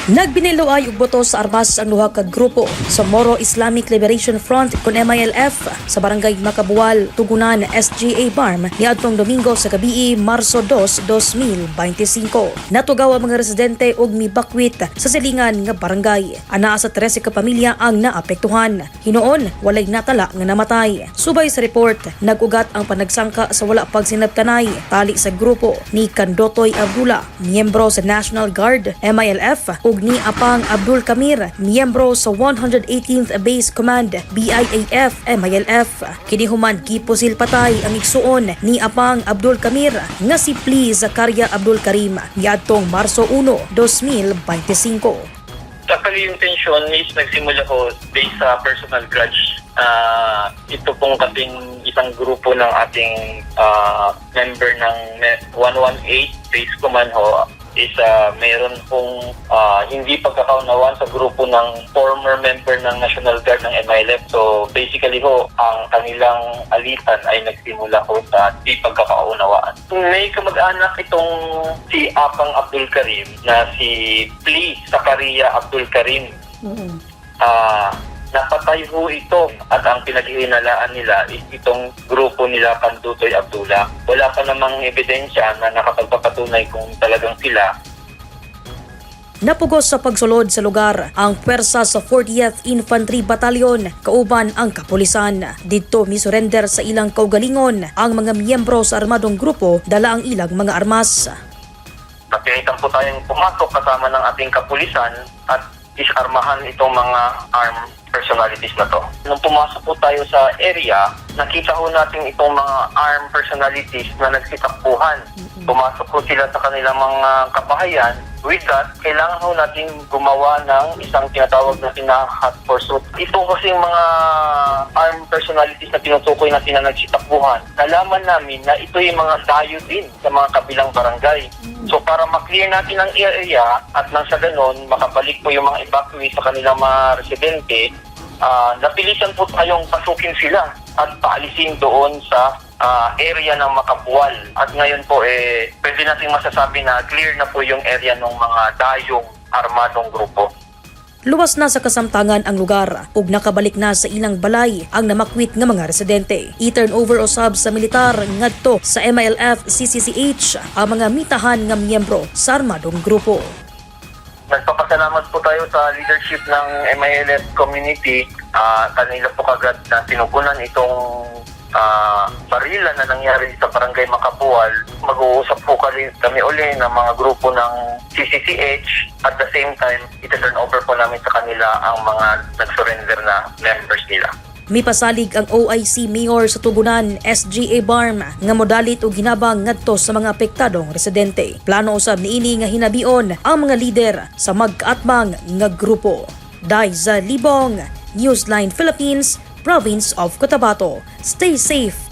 Nagbiniluay og boto sa armas ang duha ka grupo sa Moro Islamic Liberation Front kon MILF sa Barangay Makabual, Tugunan, SGA BARMM niadtong Domingo sa gabii, Marso 2, 2025. Natugaw ang mga residente og mibakwit sa silingan nga barangay. Anaa sa 13 ka pamilya ang naapektuhan. Hinuon, walay natala nga namatay. Subay sa report, nag-ugat ang panagsangka sa wala pagsinabtanay tali sa grupo ni Kandotoy Abdullah, miyembro sa National Guard, MILF, ug ni Apang Abdul Kamir, miyembro sa 118th Base Command, BIAF, MILF. Kini human gipusil patay ang igsuon ni Apang Abdul Kamir nga si Pli Zakaria Abdul Karim niadtong Marso 1, 2025. Actually, yung tension is nagsimula ho based sa personal grudge. Ito pong kasing isang grupo ng ating member ng 118 Base Command ho is mayroon pong hindi pagkakaunawaan sa grupo ng former member ng National Guard ng MILF. So basically ho, ang kanilang alitan ay nagsimula ho sa di pagkakaunawaan. May kamag-anak itong si Apang Abdul Karim na si Pli Zakaria Abdul Karim. Napatay ho ito at ang pinaghihinalaan nila is itong grupo nila Kandutoy Abdullah. Wala pa namang ebidensya na nakapagpapatunay kung talagang sila. Napugos sa pagsulod sa lugar ang pwersa sa 40th Infantry Battalion kauban ang kapulisan. Didto misurrender sa ilang kaugalingon ang mga miyembro sa armadong grupo dala ang ilang mga armas. Napilitan po tayong pumasok kasama ng ating kapulisan at disarmahan itong mga armed personalities na to. Nung pumasok po tayo sa area, nakita ho natin itong mga armed personalities na nagsitakbuhan. Pumasok po sila sa kanilang mga kabahayan. With that, kailangan ho natin gumawa ng isang tinatawag natin na hot pursuit. Ito kasi yung mga armed personalities na tinutukoy natin na nagsitakbuhan. Nalaman namin na ito yung mga dayo din sa mga kabilang barangay. So para ma-clear natin ang area at nang sa ganun, makabalik po yung mga evacuee sa kanilang mga residente, napilitan po tayong pasukin sila at paalisin doon sa area ng Makabual. At ngayon po, eh, pwede nating masasabi na clear na po yung area ng mga dayong armadong grupo. Luwas na sa kasamtangan ang lugar ug nakabalik na sa ilang balay ang namakwit nga mga residente. I-turn over usab sa militar ngadto sa MILF CCCH ang mga mitahan nga miyembro sa armadong grupo. Nagpapasalamat po tayo sa leadership ng MILF community. Kanila po kagad na tinugunan itong barilan na nangyari sa Barangay Makabual. Mag-uusap po kami uli ng mga grupo ng CCCH. At the same time, ita-turn over po namin sa kanila ang mga nag-surrender na members nila. Mipasalig ang OIC Mayor sa Tugunan, SGA BARMM, nga modalit og hinabang ngadto sa mga apektadong residente. Plano usab niini nga hinabion ang mga lider sa magkaatbang nga grupo. Daiza Libong, Newsline Philippines, Province of Cotabato. Stay safe.